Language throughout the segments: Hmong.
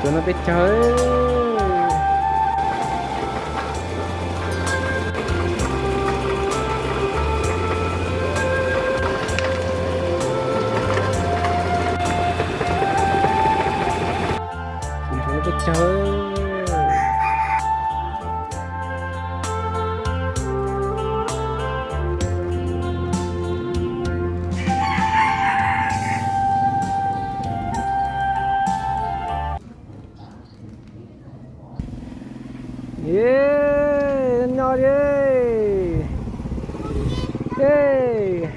Cov no peb caug. Cov no peb caug. Ye, no ye. Ê.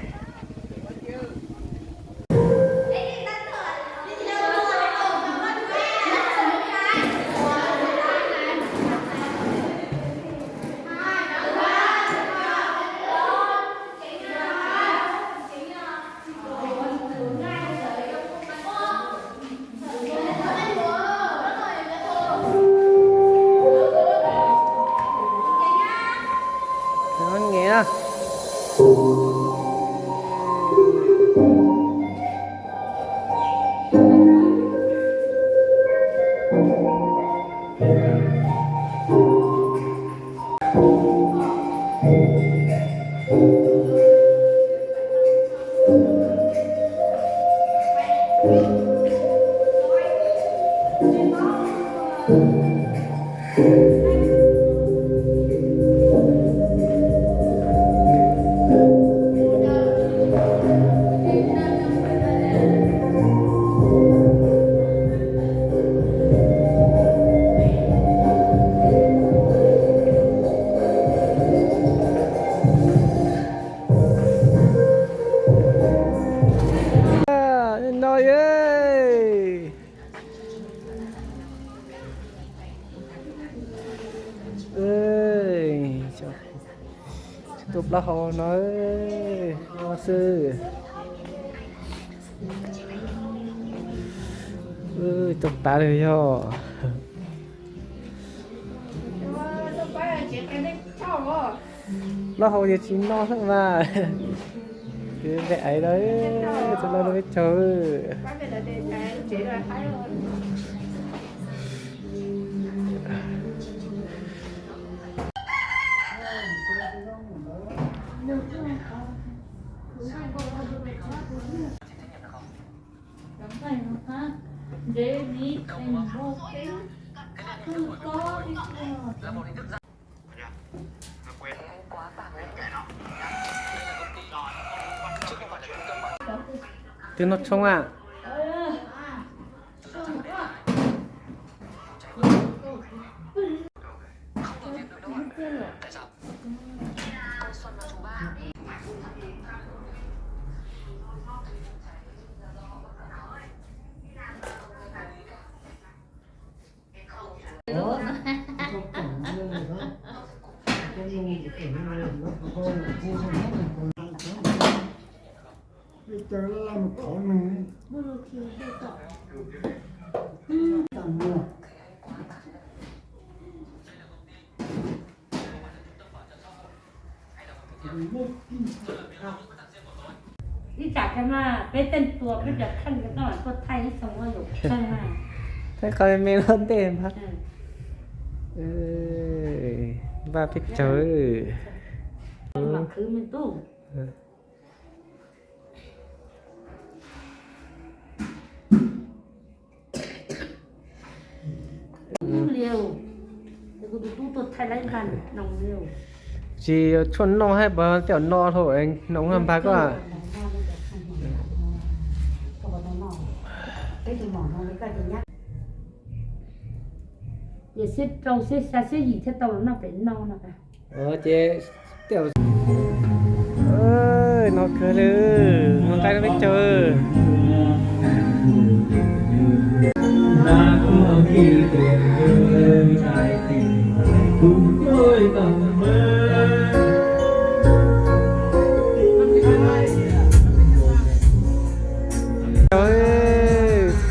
Ngev na. No ye. Tuaj plaub hau no, no xwb. Tuaj pab li yog. Plaub hau yog tsis noj xwb mas. Peb aiv no, txog no peb caug. Twb noj tshoob a. Ib tsam peb teej tua peb cov kheej tuaj thaij ib xoo yuav kheej na. Thaij qhov me me loj ntej mas. Npaj peb caug. Tsis tshuaj noj hab puas tej zaum no hlo noo npag koj. Yog xyoo rau xyoo xya xyoo yim thiaj tau los noj pem no no. Ces no kawg li, no nqaij no peb caug.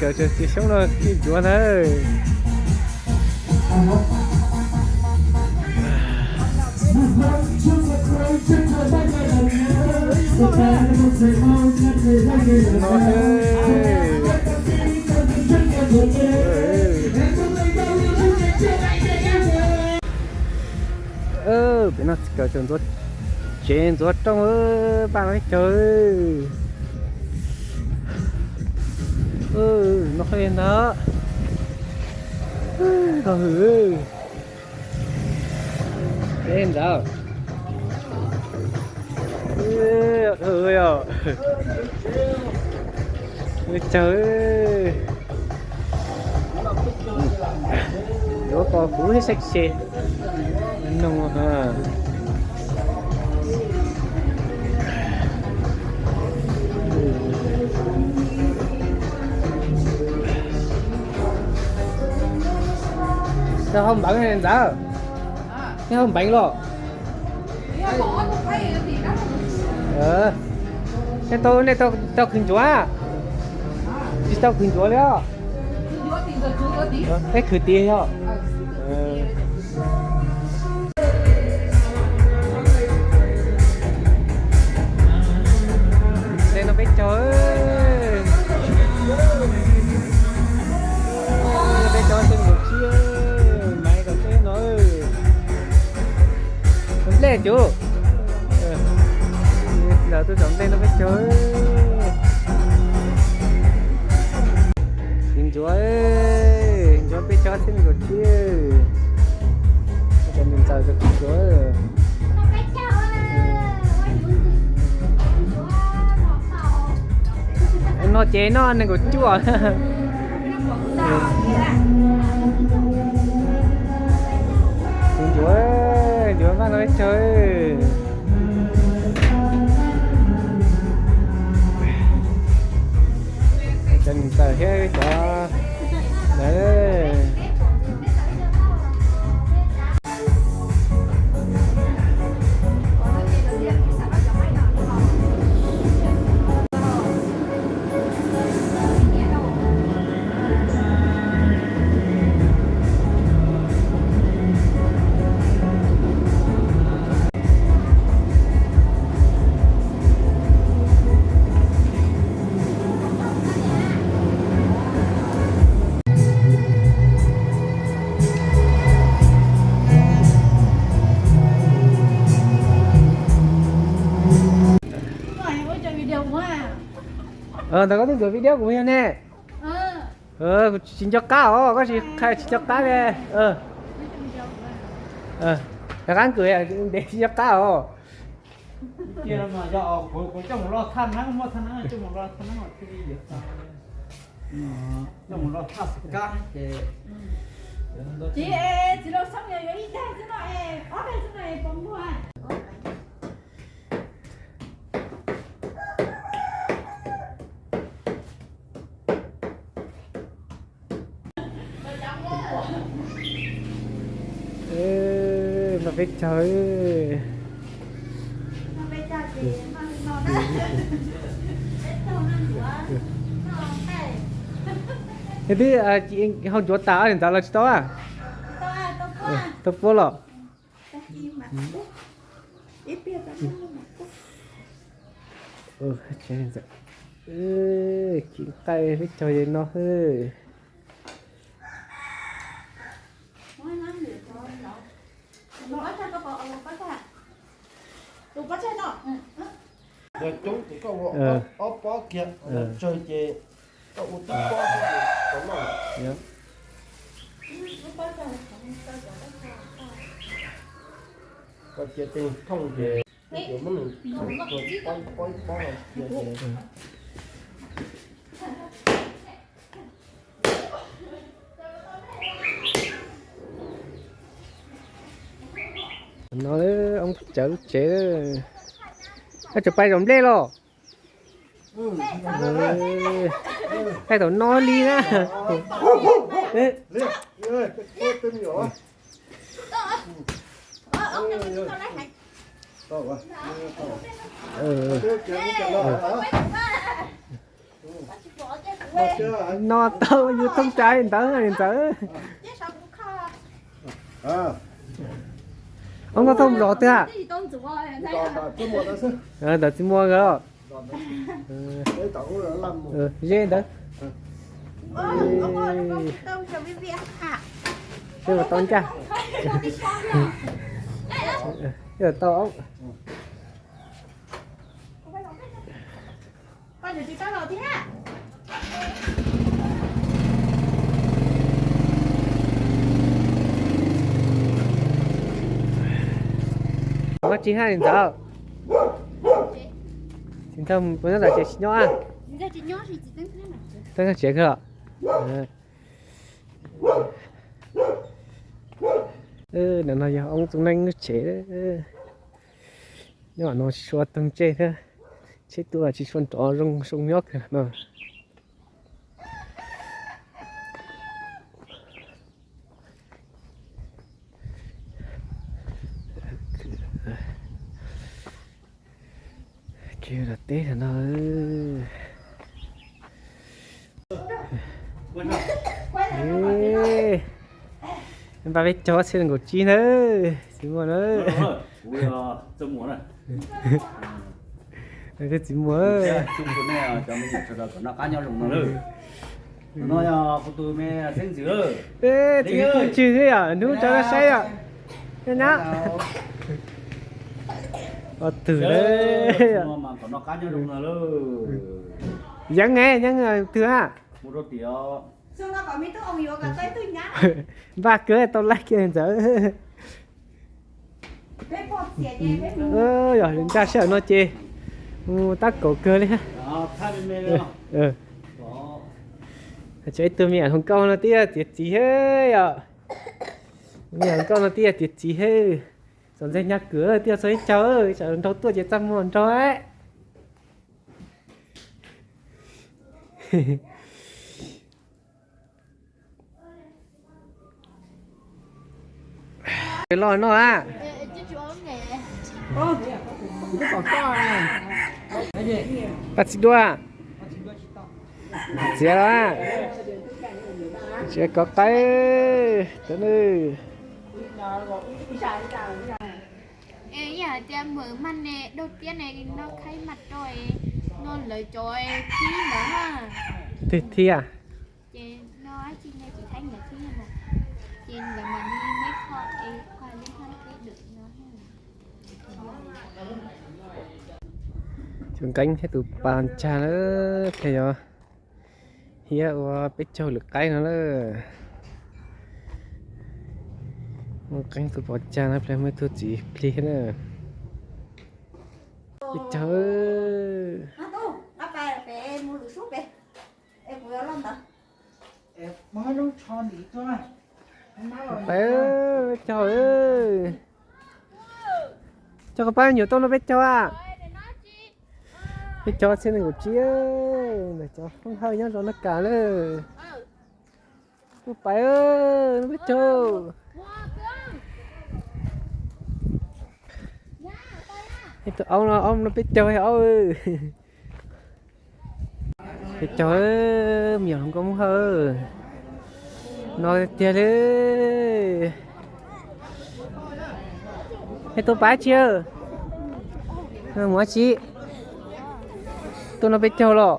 Kawm tsis xyoob no tsis ncuav ntag. Peb no txiv kawm tsev ntxuav rooj, paj no peb caug. No qhov ntawd koj hwm. Peb ntawd caug. Yuav pom kuv saib se no. Neb hau npeev ntawd, neb hau npeev los? Nej tau, nej tau khwv ncuav? Tsis tau khwv ncuav li os. Peb khwv tid yog. Ntej no peb caug, peb caug xees nkaum tsib, Maiv Kaum Teb no. Nplej cuv, lawv tuaj zov nplej no peb caug. Khwv ncuav, ncuav peb caug xees nkaum tsib. Cov niam ntxawm cov khwv ncuav. No ces noj nees nkaum cuaj. Khwv ncuav, ncuav npaj no peb caug. Cov niam ntxawm thiab cov ntawd. Ntawd koj twb ntxuav video kuv yog ne. Kuv tsis nco qab os, koj tsis, tsis nco qab li. Rov qab kwv ntev tsis nco qab os. Kuv coj mus loj thaj neeb, muaj thaj neeb coj mus loj thaj neeb thiaj li yuav tau. Coj mus loj thaj kab ces. Txiv, txiv Lauj Xoob yog yuav ib daig xwb no es ob daig xwb no es puas muag? Noj peb caug. Twb hau ncuav tas ntawd los tsis tau a? Tau puab los? Ci nqaij peb caug no xwb. Coob ces koj ua ob pob kiag, tsawg ces koj ua tib pob xwb ces tau noj. Koj cia tej thooj ces muab nws pob ib pob cia ces. No, oob cawv lub tsev. Koj tseem pais zom nplej los? Thaij thaum no li na. No tau yus thooj tsa li ntawd li ntawd. Ob nkauj thooj zos twg? Ntawm txiv muag nkawd. Ze ntawd. Seb puas tau ncaj. Tau. Ua tsi hab ntxawm? Tsis nrog puas nyob tom tsev tsis nyob? Txeeb tsev kawg los? Ntawm no yog Oob Txoov Neeb lub tsev. Nyob no tsis tshua toog tseg thiab, tsheb tuaj tsis tshua nrov zoo zoo nyob kawg no. Kev ua teb no. Npaj peb caug txhiab nees nkaum tsib na, txiv muaj na. Txiv muaj. Txiv kuj tswg xwb yom, hnub tso saib yom. Nyab. Twg Yeeb ne, Yeeb twg a? Npaj kawg tau laij kiag ntxawm. Yog ntsaj sij hawm no ces mus tab kaum kawg li. Tseem ib tug me nyuam hluas nkauj no twb yog tiav txiv thiab yom. Me nyuam hluas nkauj no twb yog tiav txiv thiab. Txom ntxeg nyag kwm twb yog txog ib caug, tsam nraug tuaj ces txaj muag nraug. Loj no a. Pab txiv duaj. Txiav los a. Txiav kov qaib tau nawb. Ib yam tias mawm maj ne, daug tiab ne, no khaib mas rau, no lawv cov thib ntawd na. Twg thib a? Ces no dab tsi ne, tsis khaib ntawd thib no. Ces lawv mam li muab kho es kho lub hab peb dwm no. Tus Nqeeb thiab tus Pas Ntsa lawm, thiaj yuav hiab ua peb caug lwm qaib no lawm. Muaj Nqeeb tus Pas Ntsa no, plig muaj ib tug txiv plig na. Peb caug. Peb caug. Coj koj pab me nyuam tuaj nrog peb caug a. Peb caug txhiab nees nkaum tsib, ntawm cov Hmoob Hawj nyob zos Naj Kas lawm. Kuj pais, peb caug. Tus aub no, aub no peb caug aub. Peb caug, me nyuam hluas nkauj Hmoob Hawj no tiag li. Peb tuaj pab tsi? Mus tsi? Tuaj noj peb caug los?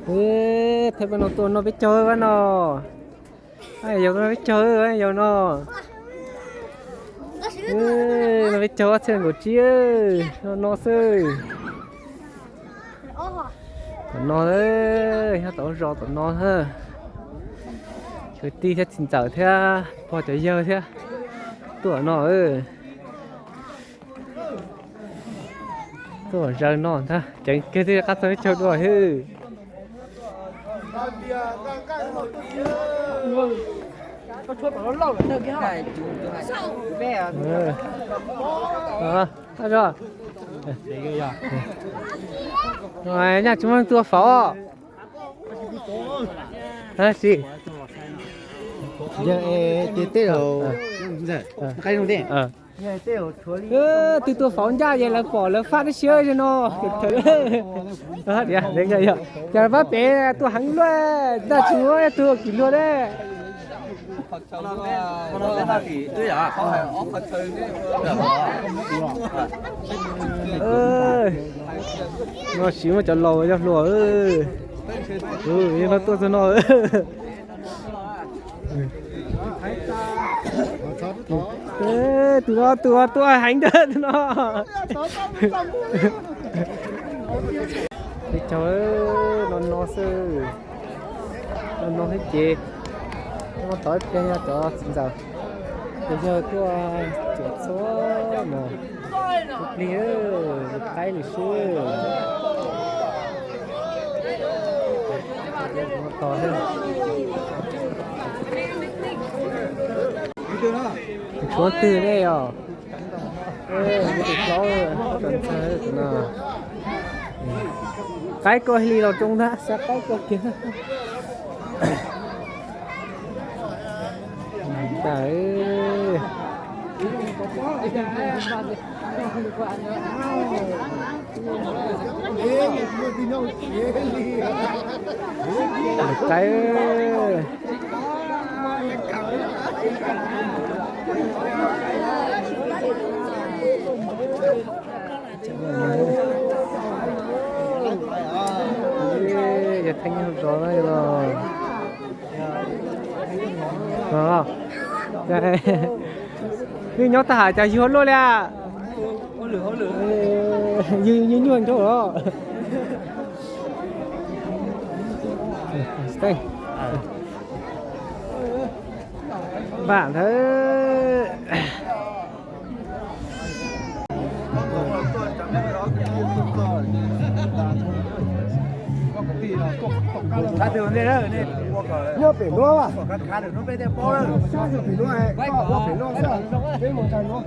Thaj peb no tuaj noj peb caug pab no. Yau no peb caug, yau no. No peb caug ob txhiab nees nkaum tsib, no no xwb. Tom no, nyob tom zos tom no na. Kwv tij thiab txiv ntxawm thiab pog cov yawg thiab tuaj no. Tuaj zaws no ntag, ceev kiag twb qab txog peb caug dua hwb. Nyaj tsis muaj tua faus. Yog tej laus, twb tua faus ncaj ces lawv pom lawv faj tib si no. Cas pab pem tuaj heev luaj, tab tsis muab tua kis luag ne. No tsis muaj cov laus yog hluas, yog no tuaj txog no. Tus no tus no tuaj heev ntawd tus no. Peb caug, no no xwb, no no xwb ces, no tod ib pliag yog cov txiv ntxawm, ces yog tuaj txhua txhua mus, ib pliag qaib lawm xwb. Tshuav twg ne os? Tus hlob, qaib koj li los zoo ntag, xav qaib koj kiag. Qaib. Yog theej nyuag zos na los. Wb nyob tag has cas yug luaj li. Yug nyuaj nyuaj nraug os. Vam ntawd. Nyob pem nuav, pem nuav, peb mus txog nuav.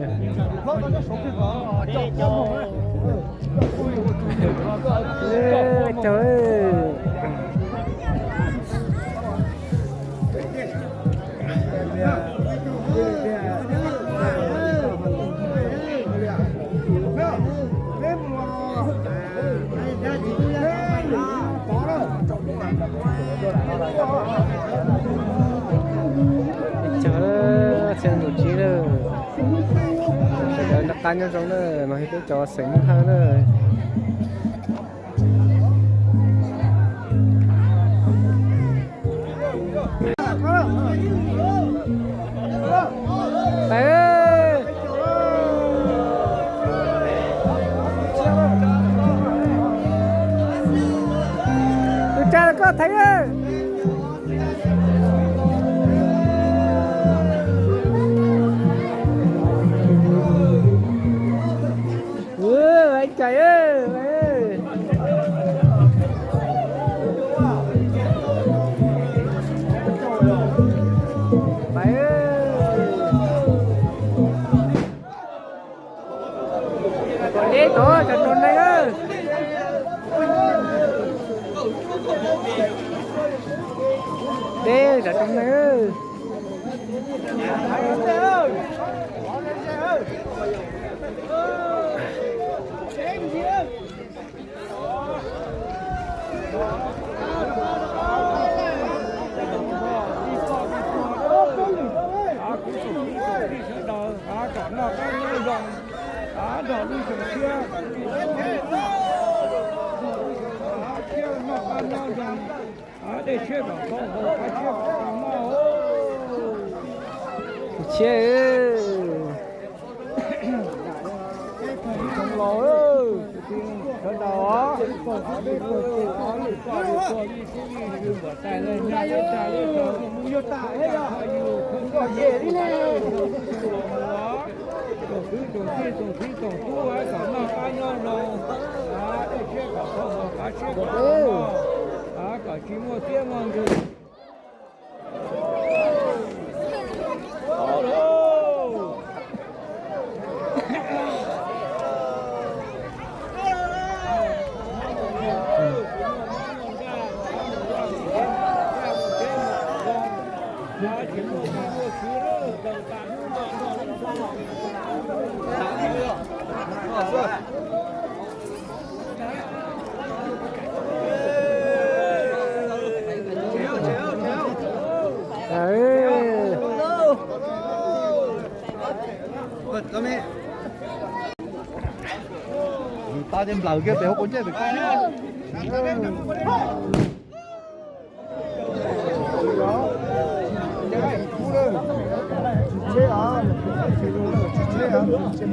Cov xeem Ntuj Tsib na, sawv daws noj qab nyob zoo na, no yog peb cov xeem Hmoob Thawj na. Tus tsa koj theev. Kom deb tod, tsam rau neeg. Deb tsam rau neeg. Tus tshiab, los sawv daws os. Tsoom kwv tsoom tij tsoom txiv tsoom tub, kom noj qab nyob zoo, dej siab kom txhob muaj, kav siab kom txhob muaj, kom tsis muaj siab muaj ntsws. Tau tej nplaws kiag pem hauv quav ntsej pem ko. Pov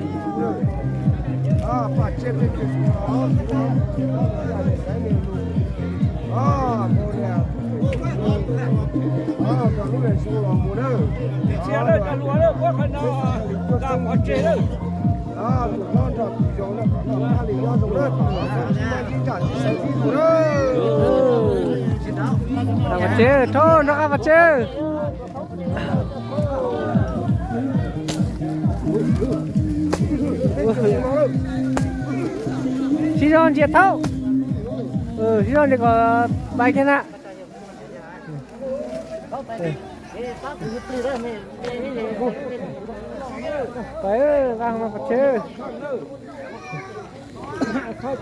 tseg, thaub nrog qab pov tseg. Sib zog ntsia thaub, sib zog ntsia kom pais kiag na. Pais, nqa pov tseg. Pov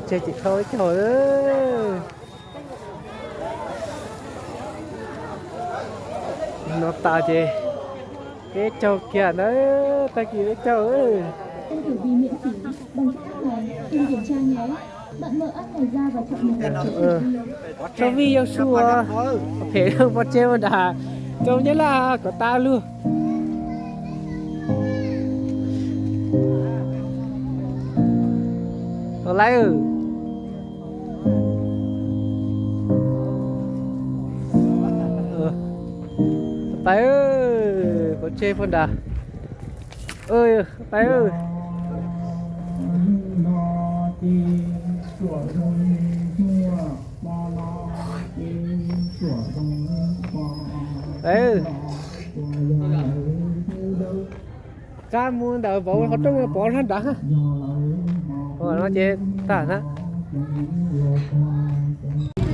tseg ces thauj ib caug. No tas ces peb caug kiag ntawd, tag kis peb caug. Em thử vì miễn phí, bằng cách này, em kiểm tra nhé. Bạn mở app này ra và chọn một Trong video su phem pov tseg ua nram, rau nyab laj kom tas lug. Laib, pais, pov tseg puag nrad. Pais, qab mus ntawm vauv qhov rooj pov sab nrad. No ces tag na.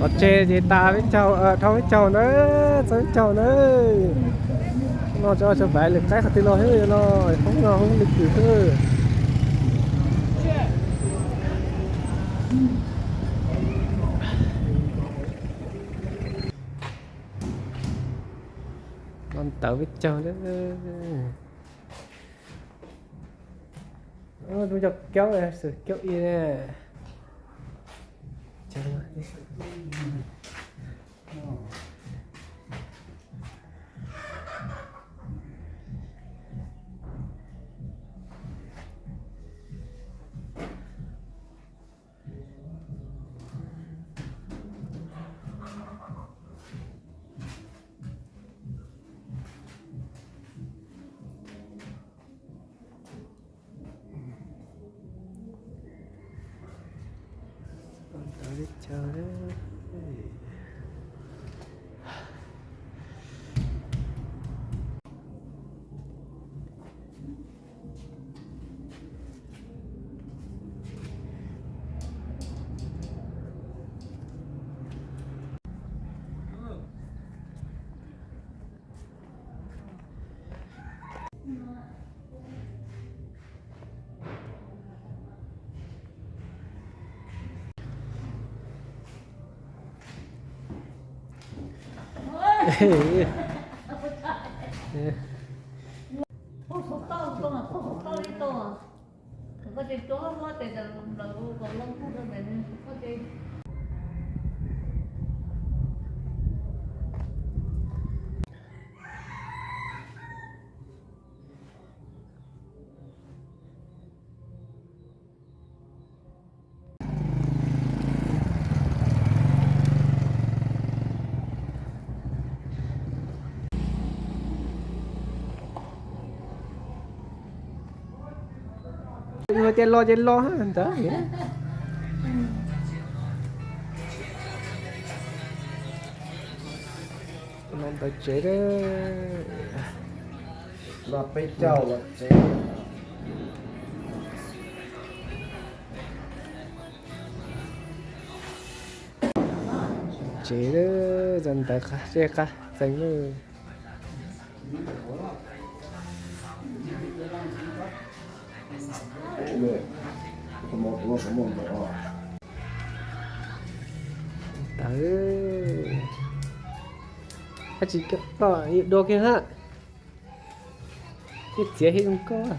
Pov tseg ces tas peb caug, dhau peb caug ntawd, txog peb caug ntawd. No tso tso pais lwm qaib qhov twg los xwb no, hoob no hoob lwm kws xwb. No ntawd peb caug ntawd. Lub cov kaub, kaub ib ne. Ces los ces los ntawd. Los ntawd tsev, los peb caug los tsev. Tsev, ntawd qab tsev qab txeev. Tawv, dab tsi koj yuav dua kiag hab. Ib txiav hib zoo nkauj.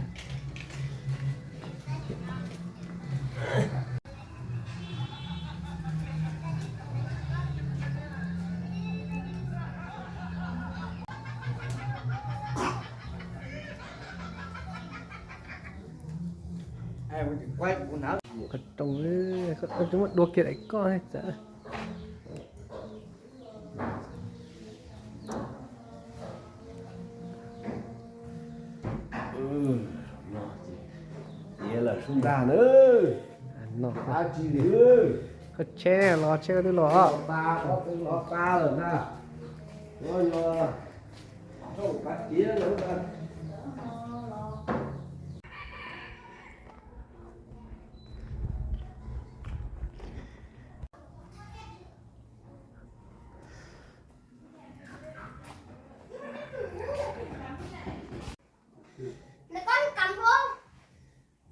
Qhov rooj, muab dua kiag daim koj txawm. Tiav lawm sub ntag na. Koj tsheb los tsheb koj twb los. Los tas lawm na.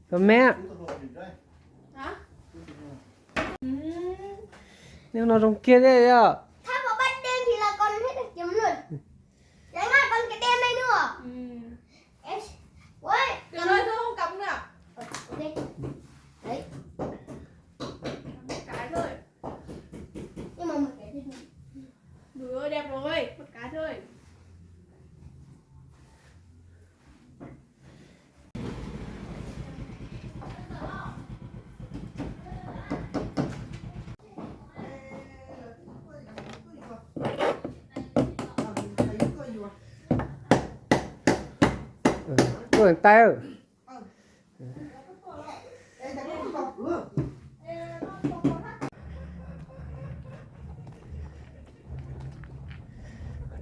Koj me, nej no zoo kiag thiab yog. Tuaj ntawm taib.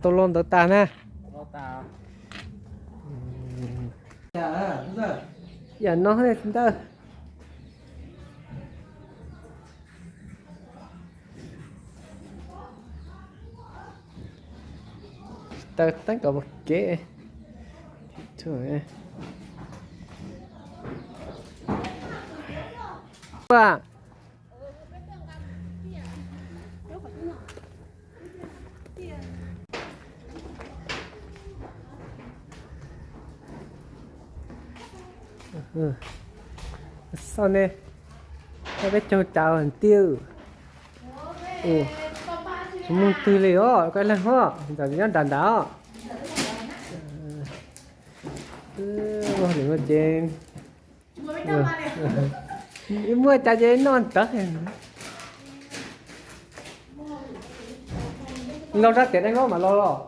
Tau los ntawd tas na. Yam no ntawd. Taw teeb kom mus kev. Xoj ne, peb caug cas tiag. Tsis muaj twg li os, koj leeg os, ntawm nyob nram nrad os. Ces muaj cas ces noj ntawd. Los sab tias dab ngab mam los los.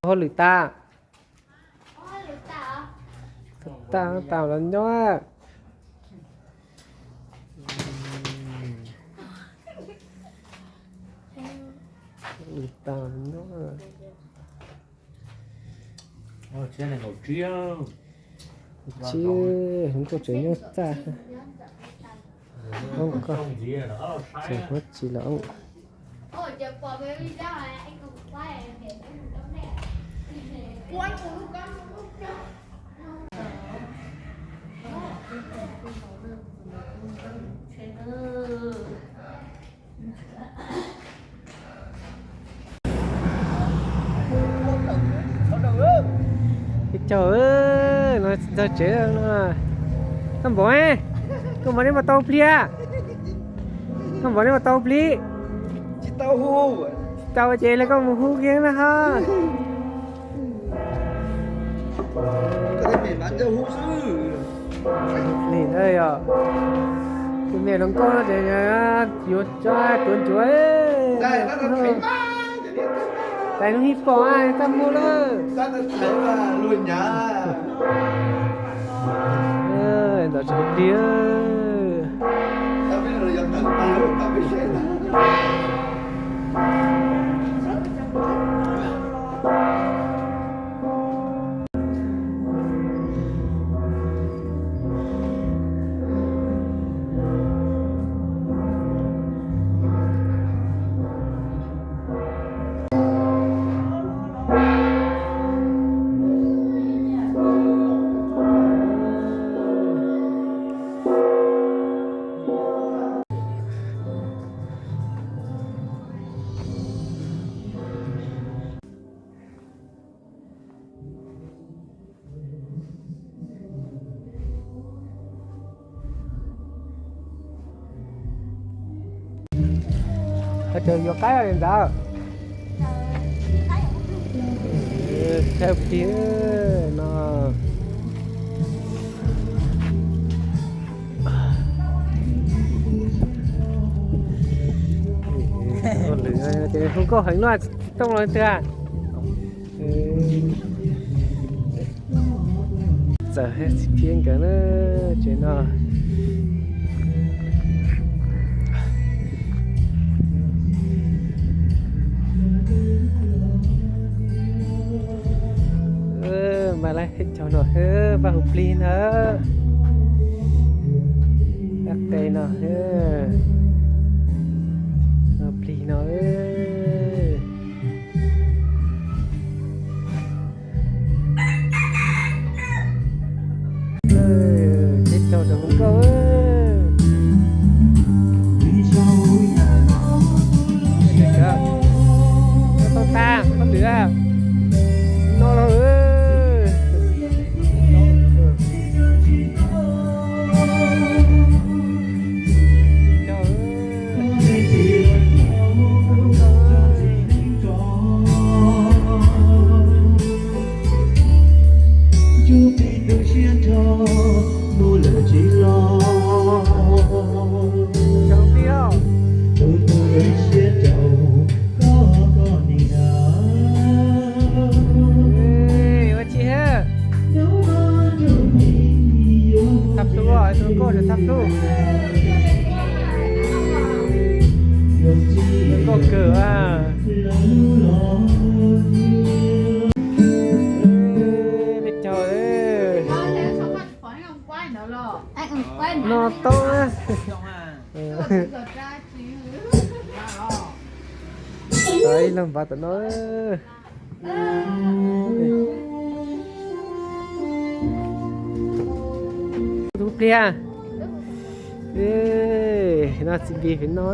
Hauj lwm tas. Tag tas los nyob. Hauj lwm tas los nyob. Tsis, hov tseem nyob tag. Tseem huab tsis los. Ib co no txog tsev no. Koj npaum, koj npaum neb puas tau plig? Koj npaum neb puas tau plig? Tsis tau ces li koj mus hu kiag na ho. Plig ntawd yog tus me hluas nkauj no ces yuav tso tuav ncuav. Tais lub hib pom koj mus lawm. Ntawm tsev plig. Ua cas yuav qaib li ntawd? Thaij plig no. Hu nkauj heev no tsis tooj los twg. Txawm tsis phiab nkawd na, tsev no. Mas lawv ib co no npaj hu plig ntag. Qab qe no, hu plig no. Teb caug rau hauv nkauj. Tau tas pab lwm no los. Ua tsi thiab? Thab plhu, tus nkauj thab plhu. Nkauj kawg a. Peb caug no tau. Ib leeg npav tom no. Tus pliag no txiv npis pem no.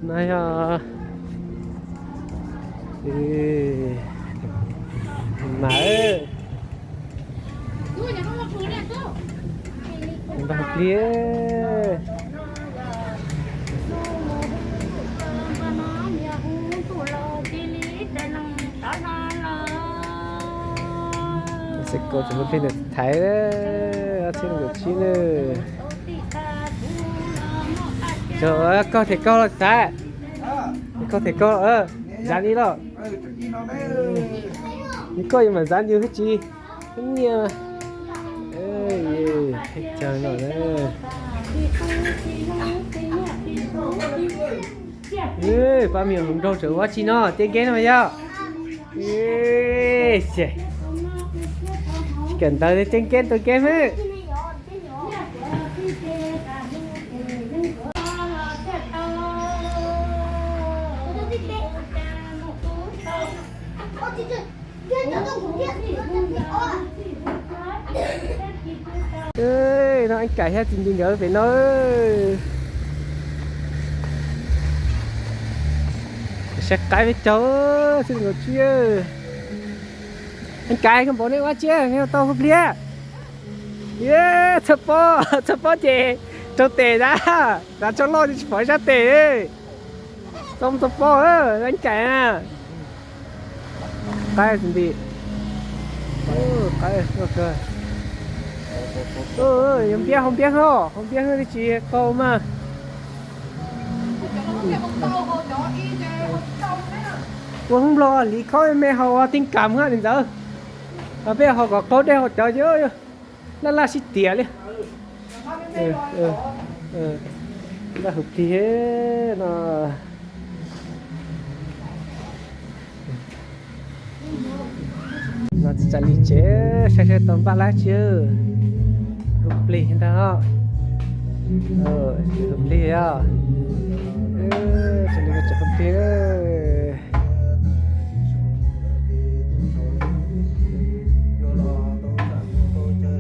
No yog mas npaj hu plig. Xib kaus tseem hu plig ntawm Thaiv, ob txhiab nees nkaum tsib na. Kaug them kaug los Thaiv, kaug them kaug, zav li los. Nws koj yuav mam zav nws hwj tsis nyiaj. Peb caug no na. Pab me nyuam hluas nraug tseem ua tsi no, tiaj nkeb no yog. Kawm ntawv tiaj nkeb tus nkeb hwb. No Eeb Kaim thiab txiv npis nkawd pem no. Saib qaib peb caug, txhiab nees nkaum tsib. Eeb Kaim, koj npaum nej ua tsi, nej tau hu plig? Txhawj pob, txhawj pob ces raug tes zab, zab tshoj loj tsis pom sab tes. Txhawj pob, Eeb Kaim na. Qaib txiv npis. Qaib, yog npiab hauv npiab hos, hauv npiab hos tsis qaug mas. Ua hub nplog hliv khob me haus tij kam hab li ntawd. Peb haus kom qaug dej haus cawv ces laj laj sib tiam li. Npaj hu plig no. No tsis tsam li tsev, saib saib tau npaj dab tsi. Hu plig ntag. Hu plig os. Tsis li tseem hu plig.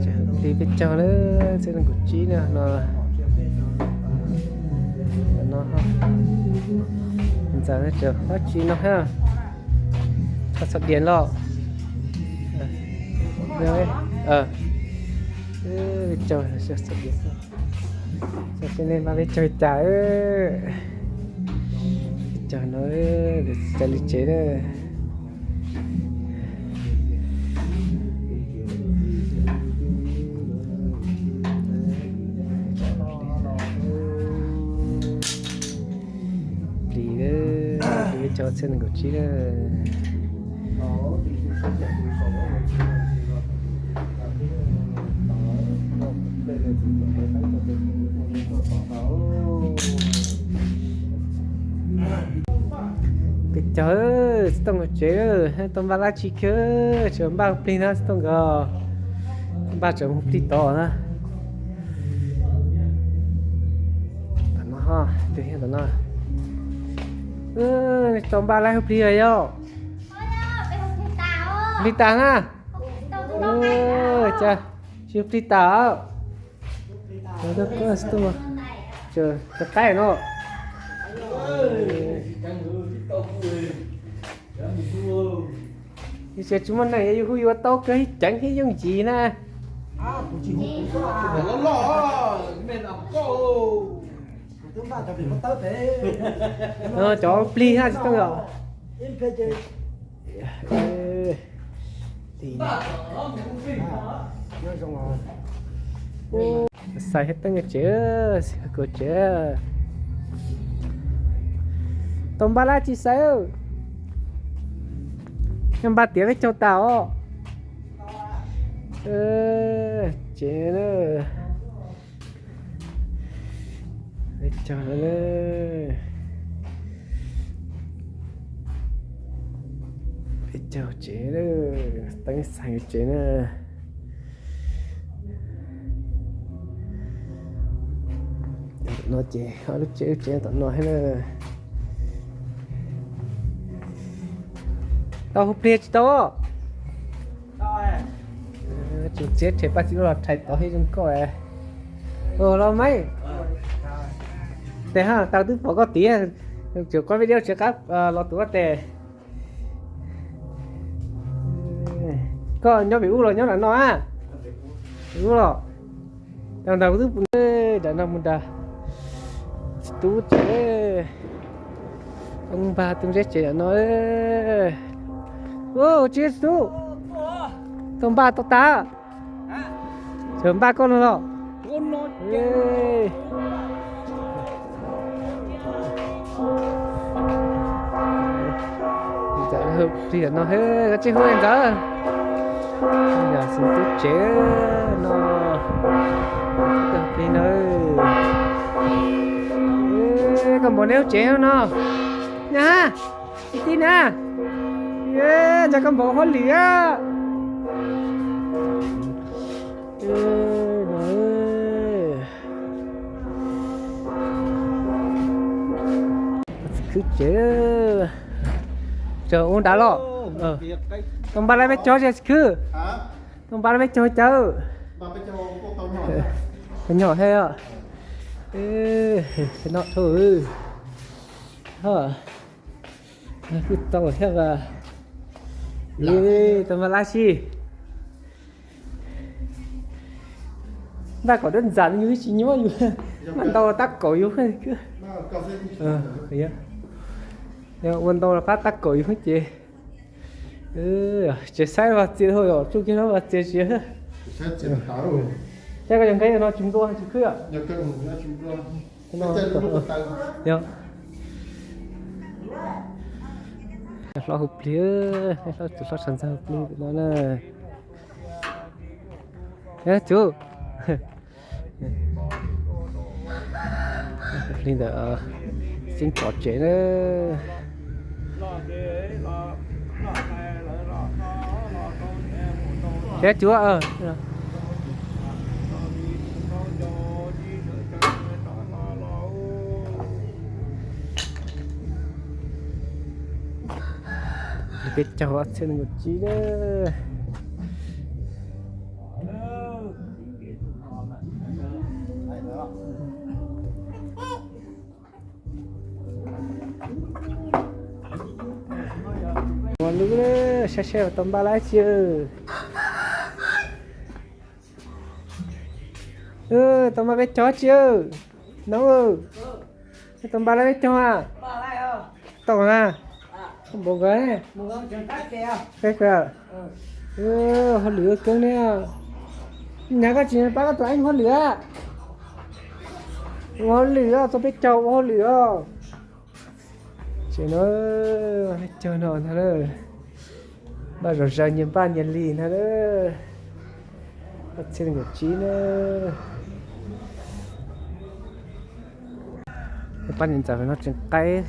Tseem hu plig peb caug na, txhiab nees nkaum tsib na no. No ntxawm tseem dab tsi no hab. Txhom diam los. Peb caug, txhom diam. Saib seb nej npaj peb caug cas. Li tsev na. Plig, peb caug txhiab nees nkaum tsib na. Peb caug tsis tau mus tsev, tau npaj lab tsis kiag, tseem npaj hu plig na tsis tau nkawd, npaj tseem hu plig tod na. Tom no, tom no, tau npaj lab hu plig yog, plig tas na. Cas tsis hu plig tas. Cov qaib no, tsis muaj neeg yus hu yuav tau kawg, ceev thiab yooj yim na. Cov plig na tsis tau yom. Xais thiab teeb tsev, kuv tsev. Tau npaj lab tsis xais. Npaj tiav peb caug tas os. Tsev, peb caug, peb caug tsev, teeb xais tsev na. No ces ob lub tsev, lub tsev tom no thiab na. Tau hu plig tsis tau? Tsis txiav rhe paj txiv los rhais tod thiab zoo nkauj. Los mas, tes ha tau twb pom koj tiav, tseem koj video tsis qab los tus ua tes. Koj nyob pem ub los nyob nram no? Pem ub los. Tau ntawd kuv twb pom nram no mus nrad. Tsis tub tsev, npaj tus ntseb tsev nram no. Tsis tub, tau npaj tau tas. Tseem npaj koj no los. Ntxawm, plig no, koj tsis hu ntxawm. Yog xwb tub tsev no, plig no. Koj npaum neb lub tsev no, na, tij na, ntshai koj npaum hauj lwm a. Khwb tsev, tseem ua nrad los. Tau npaj lab peb caug tsis khwb? Tau npaj lab peb caug cawv? Nyom thiab. No dhau. Kuj tau thiab as. Tau npaj lab si. Npaj kom dawb ntxav yus tsis nyob yus, npaj ntau tab kaum yus. Ua ntau los qab tab kaum yus ces. Tseem saib vaj txias dhau, tsuj kiag vaj txias tsis. Saib koj cov nqaij no tsis nplua tsis khwb. Hlob hu plig, hlob, hlob sawv ntxov hu plig no na. Tus li ntawd, tseem pom tsev na. Thiab cuab. Peb caug ob txhiab nees nkaum tsib na. Ua lub, saib saib tau npaj lab tsi. Tau npaj peb caug tsi. No, tau npaj lab peb caug a. Tau na. Npaum nkawd, hauj lwm ua keeb ne. Nyab koj tsis pab koj tus eeb ua hauj lwm a? Ua hauj lwm os, txog peb caug ua hauj lwm os. Ces no, peb caug no ntag, npaj zom zaws nyias npaj nyias li ntag. Ob txhiab nees nkaum tsib na. Pab niam ntxawm no tseem qaib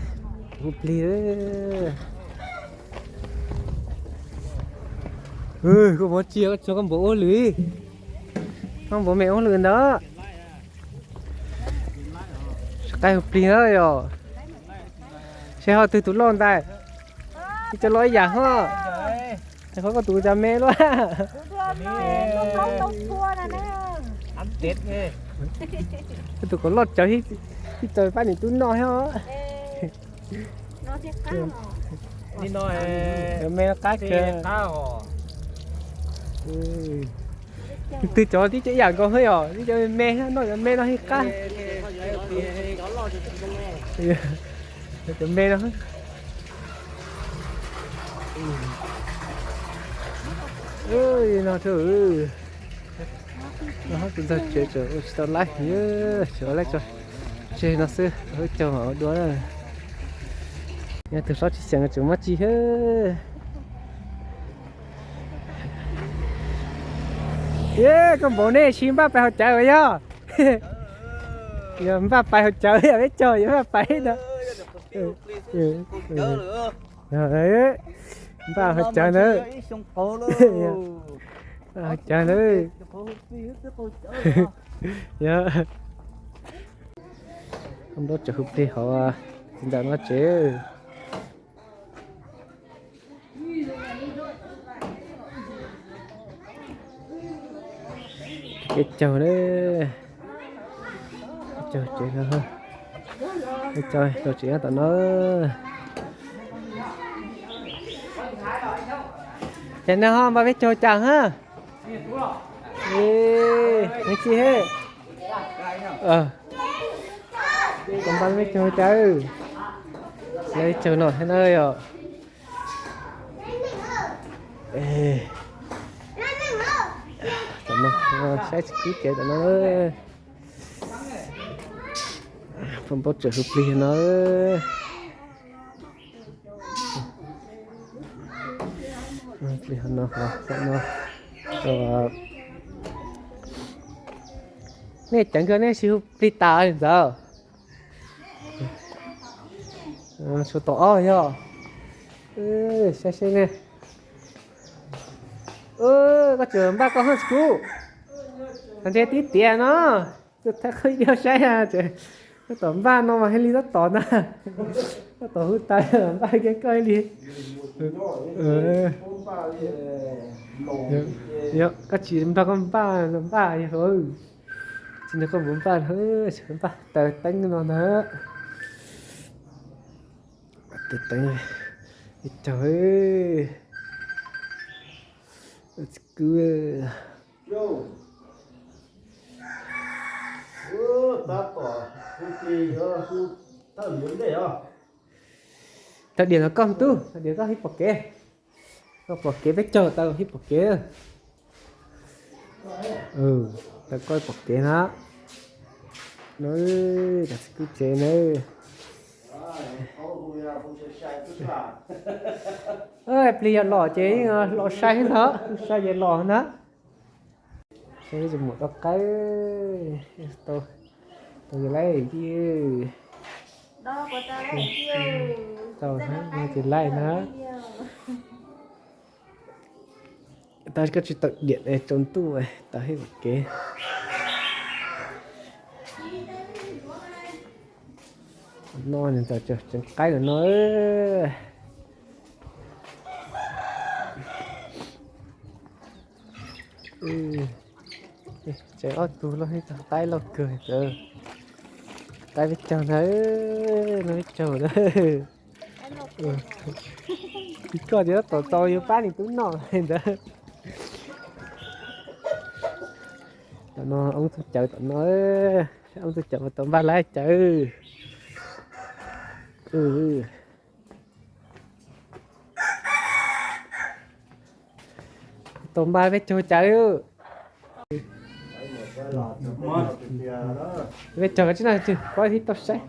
hu plig. Koj npaum tsi, koj tsuas koj npaum ua hauj lwm, koj npaum me ua hauj lwm ntawd. Qaib hu plig na yom. Seb ho twg tus loj ntais, ib co loj ib yam ho. Qhov koj tus cov me luaj. Koj tus kom loj tsawv, ib txawm pab niam tub noj thiab. Cov me no qab kawg. Twg cov tib co ib yam nkaus thiab yom, tib co me thiab, noj cov me no thiaj qab. Cov me no. No thaum no tus ntxawg tsev tseem ua tsis tau laib, tseem ua laib tso tseg no xwb, ua caug mam ua dua na. Yog tus hlob tsis xyeem tseem muab tsis thiab. Koj npaum nej sis npaj pais haus cawv yog? Yog npaj pais haus cawv, yog peb caug yog npaj pais no. Npaj haus cawv ntawd. Haus cawv ntawd. Yog, npaj tseem hu plig hauv txiv ntxawm no tsev. Peb caug, peb caug tsev no, peb caug tsev nyob tom no. Ces no ho npaj peb caug cas ha? Npaj peb caug cas? Lawv caug no thiab na yom. Tom no saib txiv kwv tsev tom no. Phooj Npauj tseem hu plig no. Plig no, no. Nej ceev kawg nej tsis hu plig tas li ntawd. Tshuav tom ob yog. Saib seb ne. Koj tseem npaj koj haj tsis kub. Ntshe tib tiam no. Tuaj thaij qhov video saib, tab tom npaj no mas thiaj li tab tom na. Tab tom hu tas npaj kiag koj li. Yog koj tsis nrog koj npaj no npaj yog, tsis nrog koj mus npaj, npaj taws teeb no ntag. Taws teeb, ib caug, txiv kwv. Thaum diam no koj tub, thaum diam koj hib pom kev, koj pom kev peb caug tau hib pom kev. Tau koj pom kev na. No, cov txiv kwv tsev na. Plig yog los ces yeej los sai ntag, sai ces los ntag. Saib tus muam tau qaib, tau yus laib tij. Tau, no ces laib na. Tab sis koj tsis tawm diam tsaus ntuj, tau hib pom kev. No nws tseem qaib lawm no. Tseem ob tug loj, ib tug qaib loj kawg, qaib peb caug ntag, no peb caug ntag. Koj tias tab tom tau yus pab niam tub noj ntawd. Tom no oob tug cawv tom no, oob tug cawv mas tau npaj laib cawv. Ua, Tau npaj peb caug cas li. Peb caug tsis na, kuv thiaj tau saib.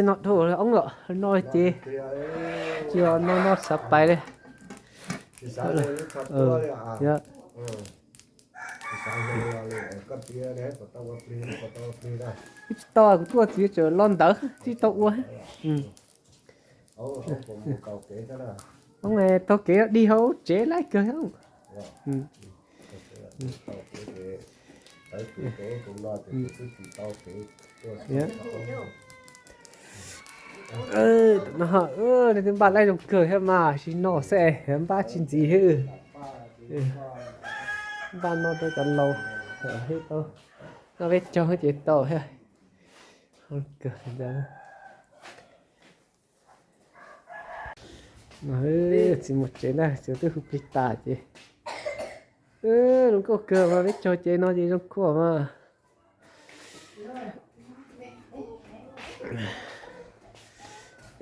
No dhau oob lawm no ces tsis no no xav pais li. Tsis tau, kuv tuaj txiv tseem los ntawd tsis tau ua. Taug kev los dig hauv tsev laib kawg. No, nej twb npaj laib zoo kawg thiab mas, tsis no xwb npaj tsis ntxiv thiab. Npaj no rau cov laus thiab tau, no peb caug ces tau thiab. Txiv mus tsev na, txiv twb hu plig tas ces zoo nkauj kawg mas, peb caug ces no ces zoo kawg mas.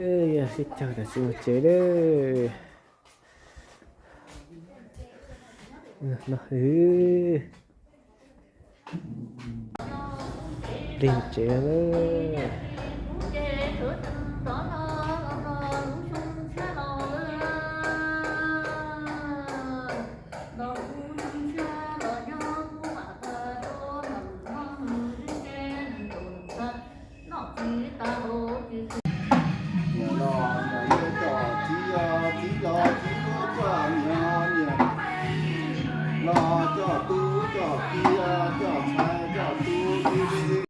Peb caug tam sim mus tsev lawm. No, plig tsev lawm.